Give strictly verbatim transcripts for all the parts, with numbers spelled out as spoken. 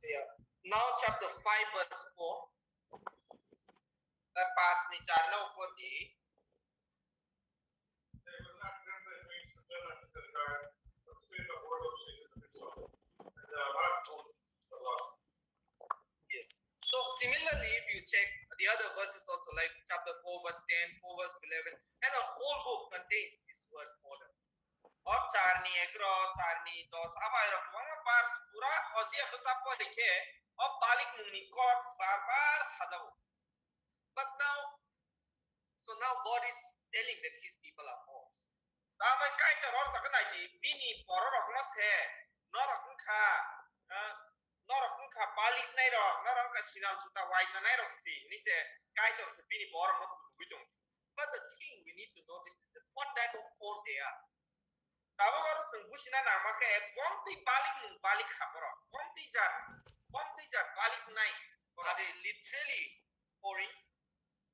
Yeah. Now chapter five verse four. Pas ni char na upor di. They will not remember the things that done unto their God, but the Spirit of worship is in the midst of them, and they are not known the Lord. Yes. So similarly, if you check the other verses also, like chapter four verse ten, four verse eleven, and the whole book contains this word order. O char ni egaroh, char ni dos, abo hai rok kwbangma verse pura hojiya bwsa pore khe, o balikmung ni kok bar bar sajago. But now, so now God is telling that his people are whores. Tamai Kaitor hor jaga nai di, bini borok rok no se, norok wngkha, ah, norok wngkha balik nai rok, norok wngkha sinal juta waija nai rok si, ni se Kaitor se bini borok no kubui tong. But the thing we need to notice is that what type of whore they are. Tabuk oro chwng buchina nangma khe, bongtwi balikmung balik kha borok, bongtwi jat, bongtwi jat balik nai, are they literally whoring?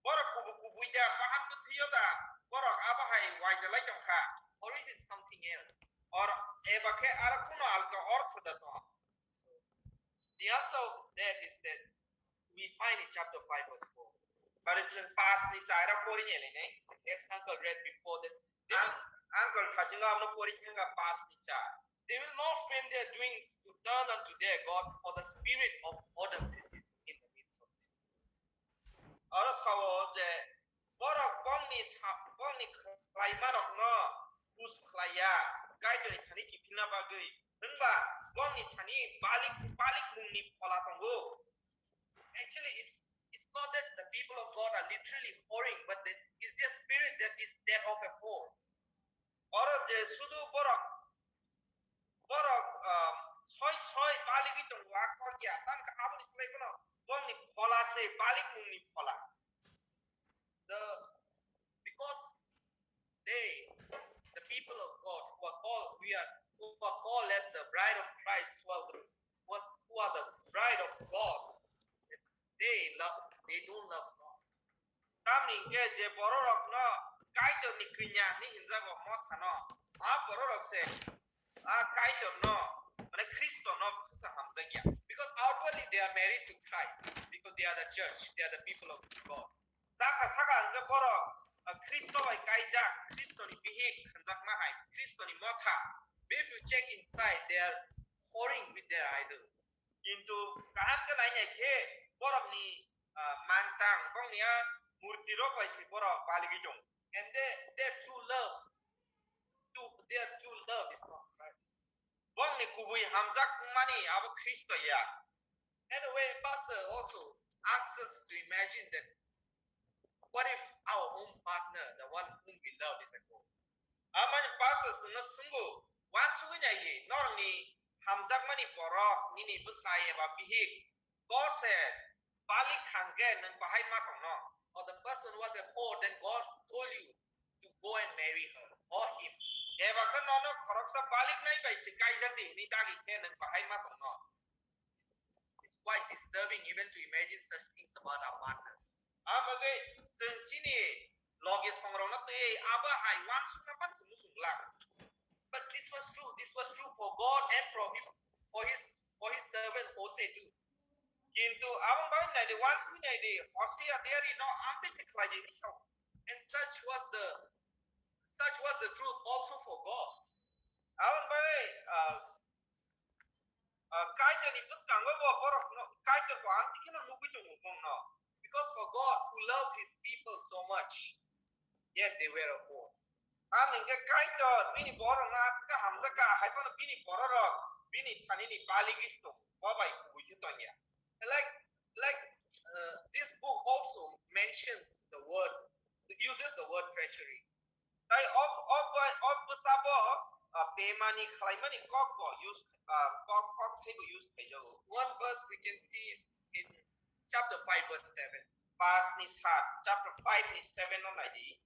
Borok kubui kubui da, bahan bwthwio da, borok abo hai waijalai tong kha. Or is it something else? Or eba khe aro kuno alka ortho da tong? So, the answer of that is that we find in chapter five verse four. But it's in pas ni chara pori ni le ne. As uncle read before that, they will, uncle khasinga amno pori khenga pas ni cha. They will not frame their doings to turn unto their God, for the spirit of whoredoms is in the midst of them. Oro sao je borok bongni sa-, bongni khlaimarokno khus khlaiya, Kaitorni thani kiphilna bagwi, hwnba bongni thani balik, balikmungni phola tongo. Actually, it's, it's not that the people of God are literally whoring, but that is their spirit that is that of a whore. Oro je sudu borok, borok, um, soi soi baligwi tongo, a kok ya, tamo khe aboni slai bono bongni phola se balikmungni phola. The, because they, the people of God, who are called, we are, who are called as the bride of Christ, who are the, was, who are the bride of God, they love, they don't love God. Tamni hwnkhe je bororokno Kaitorni kanya hinwi hinjago mothano, a bororok se a Kaitorno, mane Khristono bwsa hamjakya. Because outwardly they are married to Christ, because they are the church, they are the people of God. Saka saka hwnkhe borok, uh, Khristo bai kaijak, Khristoni bihik hwnjakma hai, Khristoni motha. But if you check inside, they are whoring with their idols. Kintu kaham khe nainai khe borokni, uh, mangtang, bongni a murti rok bai se borok baligwi tongo. And they, their true love, to, their true love is not Christ. Bongni kubui hamjakmani abo Khristo ya. In a way, Pastor also asks us to imagine that what if our own partner, the one whom we love, is a whore? Amani Pastor chwngno swnggo, wansugwi nai di, norokni hamjakmani borok, nini bwsai eba bihik, bo se balik kha hwnkhe nwng bahai ma tongno? Or the person was a whore, then God told you to go and marry her or him. Eba khe nono khoroksa balik nai bai se kaijak di hwnwi dagi khe nwng bahai ma tongno? It's, it's quite disturbing even to imagine such things about our partners. Amagwi chwng chini logi songrokno twi abo hai wansukna pan se muchung glak. But this was true. This was true for God and for him, for his, for his servant Hosea too. Kintu aboni bagwi nai di, wansugwi nai di, Hosea diari no amtwi se khlai di hwnwi sao. And such was the, such was the truth also for God. Aboni bagwi, ah, ah, Kaitorni bwskango bo borokno, Kaitor bo amtwi kheno nugwi tongo bongno. Because for God, who loved his people so much, yet they were a whore. Tamni hwnkhe Kaitor bini borokno aswk khe hamjakha, hai phano bini bororok bini thanini baligwi se tongo, bo bai kubui khe tongya. Like, like, uh, this book also mentions the word, uses the word treachery. Tai ob, ob, ob bwsabo, uh, bemani khlaimani kok bo use, uh, kok, kok thaibo use khaijago. One verse we can see is in chapter five, verse seven. Pas ni sat, chapter five ni seven no nai di.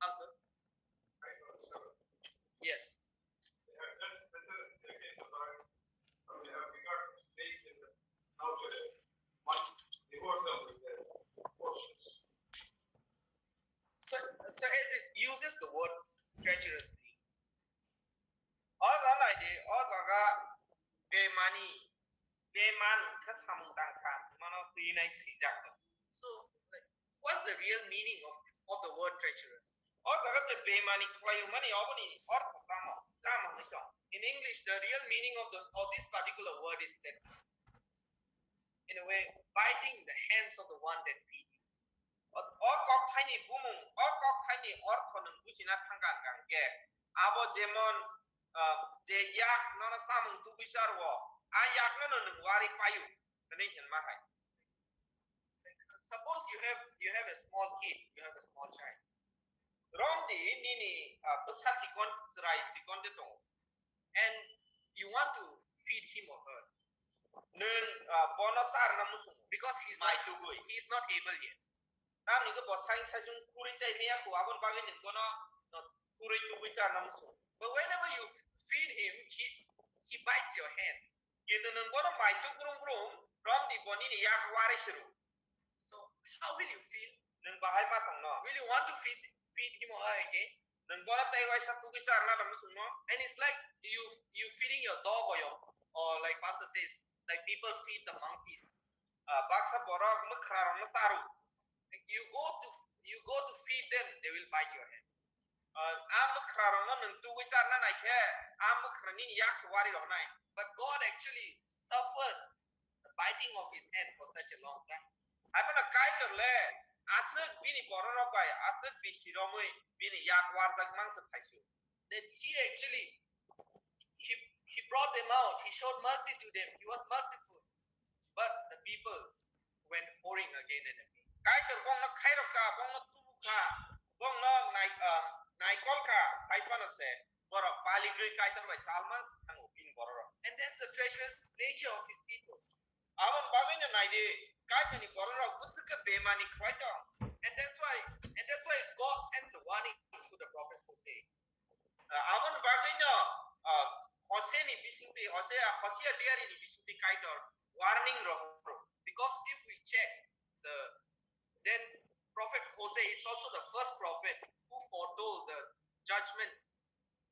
Uncle? Yes. So, so as it uses the word treacherously. O jaga nai di, o jaga bemani, beman khe samung tang kha, mano twi nai swijak. So, like, what's the real meaning of, of the word treacherous? O jaga je bemani khlaio mani oboni ortho tamo, tamo hwnwi tong. In English, the real meaning of the, of this particular word is that, in a way, biting the hands of the one that feed you. O, o kok thaini bumung, o kok thaini ortho nwng bujina thangka hwnkha hwnkhe, abo jemon, ah, je yak nono samung tugwi charwo, a yakno no nwng wari paio hwnwi hwnma hai. Suppose you have, you have a small kid, you have a small child. Romdi nini, ah, bwsa chikon, chwrai chikon de tongo. And you want to feed him or her. Nwng, ah, bono charna muchungo. Because he's not, mai tugwi, he is not able yet. Tamni hwnkhe bo saing saisung khurwi chai maya kho, aboni bagwi nwng bono, no, khurwi tugwi charna muchungo. But whenever you f-, feed him, he, he bites your hand. Kintu nwng bono mai tugrum grum romdi bo nini yak wari se rw. So how will you feel? Nwng bahai ma tongno? Will you want to feed, feed him or her again? Nwng bono tei waisa tugwi charna da muchungno? And it's like you, you feeding your dog or your, or like pastor says, like people feed the monkeys. Ah, baksa borok mwkhrarokno charu. You go to, you go to feed them, they will bite your hand. Ah, a mwkhrarokno nwng tugwi charna nai khe, a mwkhra nini yak se wari rok nai. But God actually suffered the biting of his hand for such a long time. Hai phano Kaitor le aswk bini bororok bai aswk bisi romwi bini yak warjak mangsa thaisu. That he actually, he, he brought them out, he showed mercy to them, he was merciful. But the people went whoring again and again. Kaitor bongno khairok kha, bongno tubu kha, bongno nai-, ah, naikol kha, hai phano se borok paligwi Kaitor bai chalmang se thango bini bororok. And that's the treacherous nature of his people. Aboni bagwino nai di, Kaitorni bororok bwswk khe bemani khlai tong. And that's why, and that's why God sends a warning to the prophet Hosea. Ah, aboni bagwino, ah, Hoseani bisingtwi, Hosea, Hosea diarini bisingtwi Kaitor warning rohoro. Because if we check the, then prophet Hosea is also the first prophet who foretold the judgment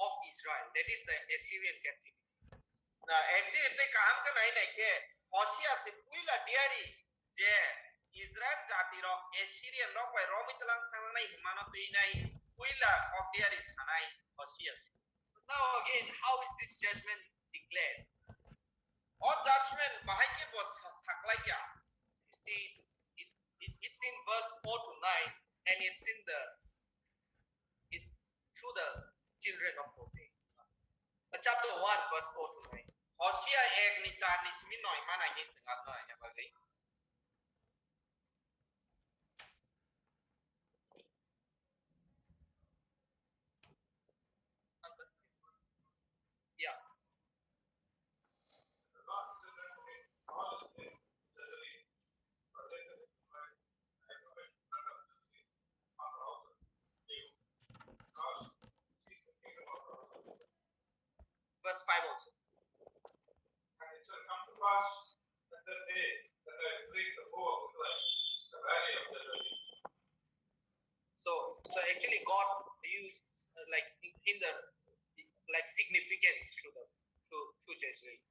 of Israel, that is the Assyrian captivity. Na, ekdi ekdi kaham khe nai nai khe, Hosea se puila diari je Israel jati rok Assyrian rok bai romwi tlang thangnai hwnmano twi nai puila kok diari sanai Hosea se. But now again, how is this judgment declared? O judgment bahai khe bo sa-, saklai kya? You see, it's, it's, it, it's in verse four to nine, and it's in the, it's through the children of Hosea. Uh, chapter one, verse four to nine. Hosea ek ni char ni simi noi ma nai ni swngat no aina bagwi. Yeah. Verse five also. And it shall come to pass at that day that I break the bow of Israel, the valley of Jezreel. So, so actually God used, uh, like, in, in the, like, significance through the, through, through Jezreel.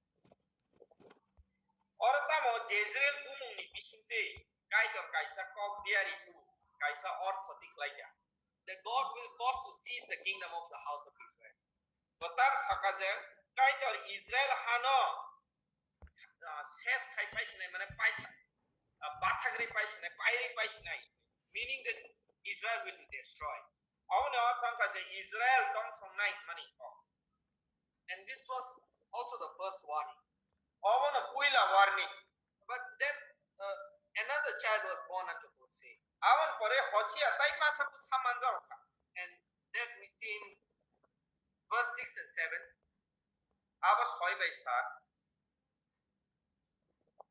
Oro tamo Jezreel bumungni bisingtwi Kaitor kaisa kok diari kubu, kaisa ortho tiklaikha. That God will cause to cease the kingdom of the house of Israel. Bo tam saka je Kaitor Israel hano, ah, ses khai paisinai, mane paitha-, ah, bathagri paisinai, pairi paisinai, meaning that Israel will be destroyed. Aboni ortho wngkha je Israel tongsongnai hwnmani kok. And this was also the first warning. Obono puila warning. But then, uh, another child was born unto Hosea. Aboni pore Hosea tai masa bwsa manjak kha. And that we see in verse six and seven. Abo soi bai sat.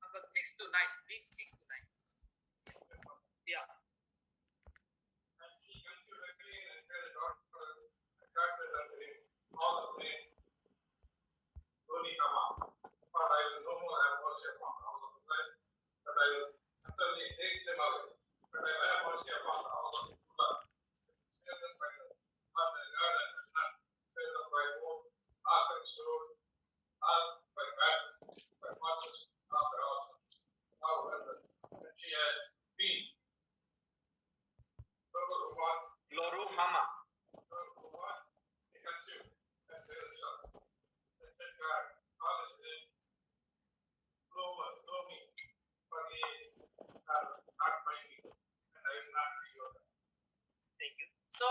Number six to nine. Read six to nine. Yeah. And she conceived again and bare a daughter, and God said unto him, Call the name Lo-ruhamah, for I will no more have mercy upon the house of Israel, but I will utterly take them away. But I will have mercy upon the house of Judah, and save them by the flood, the garden, and Hama. Thank you. So,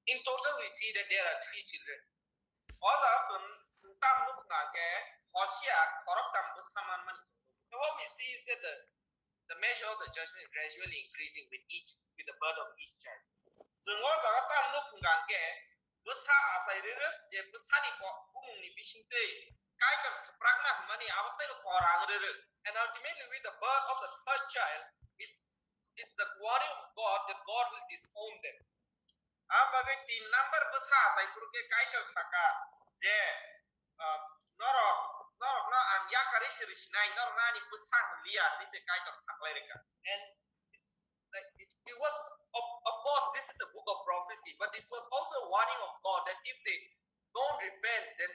in total, we see that there are three children. O jaga tun chwng tam nukna khe Hosea khoroktham bwsa manmani chwng nukgo. So what we see is that the, the measure of the judgment is gradually increasing with each, with the birth of each child. Chwng o jaga tam nukna khe bwsa achai rwrwk je bwsani bo-, bumungni bisingtwi Kaitor swprakna hwnmani abo teibo korang rwrwk. And ultimately, with the birth of the third child, it's, it's the warning of God that God will disown them. Ang bagwi tin number bwsa achai phuru khe Kaitor saka je, ah, norok, norokno ang yakarwi se rwsinai, norokno ani bwsa hwnliya hwnwi se Kaitor saklai rwkha. And it's like, it's, it was, of, of course, this is a book of prophecy, but this was also a warning of God that if they don't repent, then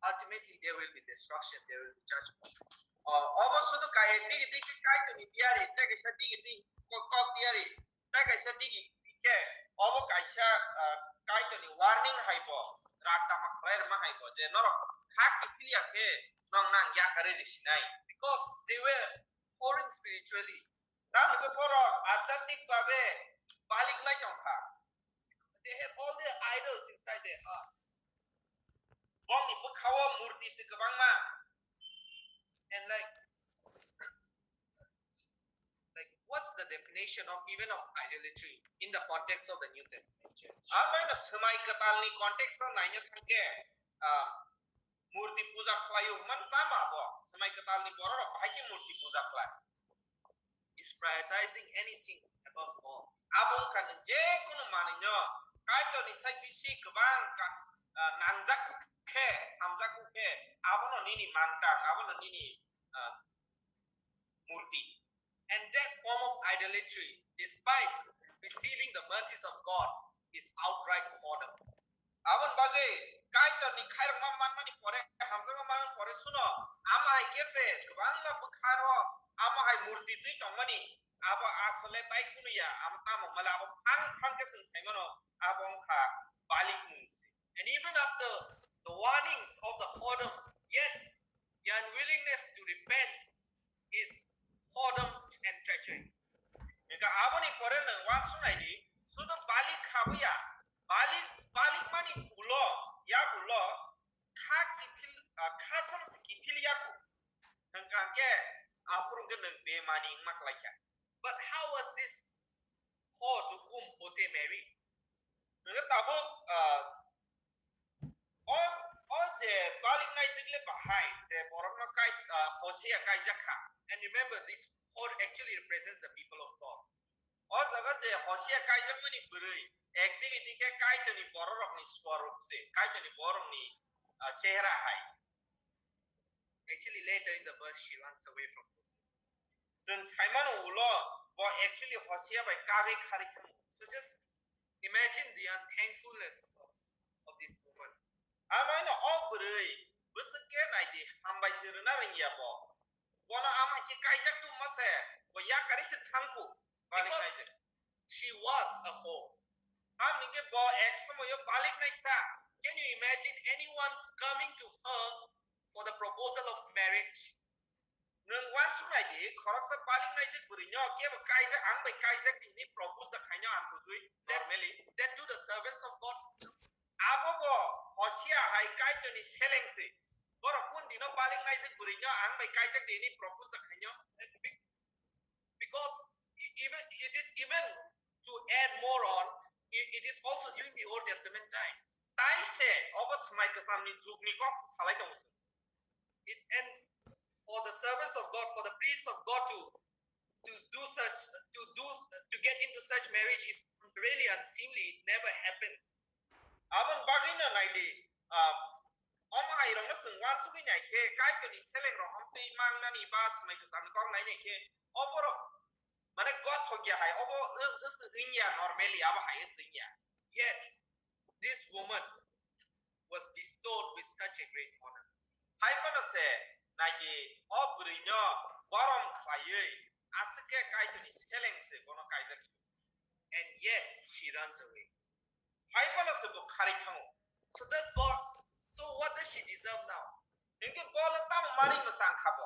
ultimately there will be destruction, there will be judgments. Ah, obo sudu kaya digi digi Kaitorni diari, tei kaisa digi digi kok, kok diari, tei kaisa digi khe obo kaisa, ah, Kaitorni warning hai bo, rak tama khlai rwma hai bo, je norok kha kiphilya khe nong nang yakarwi rwsinai. Because they were poor spiritually. Tamni khe borok adhyatmik babe balik lai tong kha. They had all their idols inside their heart. Bongni bwkhao murti se kwbangma. And like, like, what's the definition of even of idolatry in the context of the New Testament church? Amaino swmai kwtalni context o naina thangkhe, ah, murti puja khlaio hwnmani tamo abo? Swmai kwtalni bororok bahai khe murti puja khlai? Is prioritizing anything above God. Abo wngkha nwng je kunu manwino Kaitorni sai bisi kwbang ka-, ah, nangjakku khe, hamjakku khe, abono nini mangtang, abono nini, ah, murti. And that form of idolatry, despite receiving the mercies of God, is outright whoredom. Aboni bagwi Kaitorni khairokma manmani pore, hamjakma manmani pore suno, amo hai khe se kwbangma bwkharo amo hai murti twi tongmani, abo asole tai kunu ya, amo tamo male abo phang phang khe chwng sai mano, abo wngkha balik mung se. And even after the warnings of the whoredom, yet the unwillingness to repent is whoredom and treachery. Hingkha aboni pore nwng uansuk nai di, sudu balik khabuya, balik, balik mani ulo, yak ulo, kha kiphil, ah, kha som se kiphil yaku. Hingkha khe aphuru khe nwng bemani wngma khlai kha. But how was this whore to whom Hosea married? Nwng tabuk, ah, O, o je balik naijak le bahai, je borokno kai, ah, Hosea kaijak kha. And remember, this whore actually represents the people of God. O jaga je Hosea kaijakmani bwrwi, ekdigi dikhe Kaitorni bororokni swarup se, Kaitorni borokni, ah, chehra hai. Actually, later in the verse, she runs away from Hosea. Chwng saimano ulo, bo actually Hosea bai kagwi kharwi khe. So just imagine the unthankfulness of, of this woman. Amaino o bwrwi bwswk khe naidi, hambai se rwna rwngya bo. Bono amhai khe kaijak tongma se, bo yakarwi se thangkhu, balik naijak. She was a whore. Tamni khe bo ek somoyo balik naisa. Can you imagine anyone coming to her for the proposal of marriage? Nwng uansuk nai di, khoroksa balik naijak bwrwino kebo kaijak, ang bai kaijak di hwnwi propose da khaino ang tujui, normally. That to the servants of God himself. Abo bo Hosea hai Kaitorni seleng se. Borok kun dino balik naijak bwrwino ang bai kaijak di hwnwi propose da khaino? Because e-, even, it is even to add more on, it, it is also during the Old Testament times. Tai se, obo Swmai Kwchamni jugni kok se salai tongo se. It, and for the servants of God, for the priests of God to, to do such, to do, to get into such marriage is really unseemly. It never happens. Aboni bagwino nai di, ah, omo hai rokno chwng uansugwi nai khe, Kaitorni seleng rok hamtwi mangnani ba Swmai Kwchamni kok nai nai khe, o borok mane gothok ya hai, obo ws-, ws-, wngya normally, abo hai ws-, wngya. Yet, this woman was bestowed with such a great honor. Hai phano se, nai di, o bwrwino borom khlaiwi, aswk khe Kaitorni seleng se bono kaijak su. And yet, she runs away. Hai phano se bo kharwi thango. So does God, so what does she deserve now? Hinkhe bo le tamo manwi mwchang kha bo?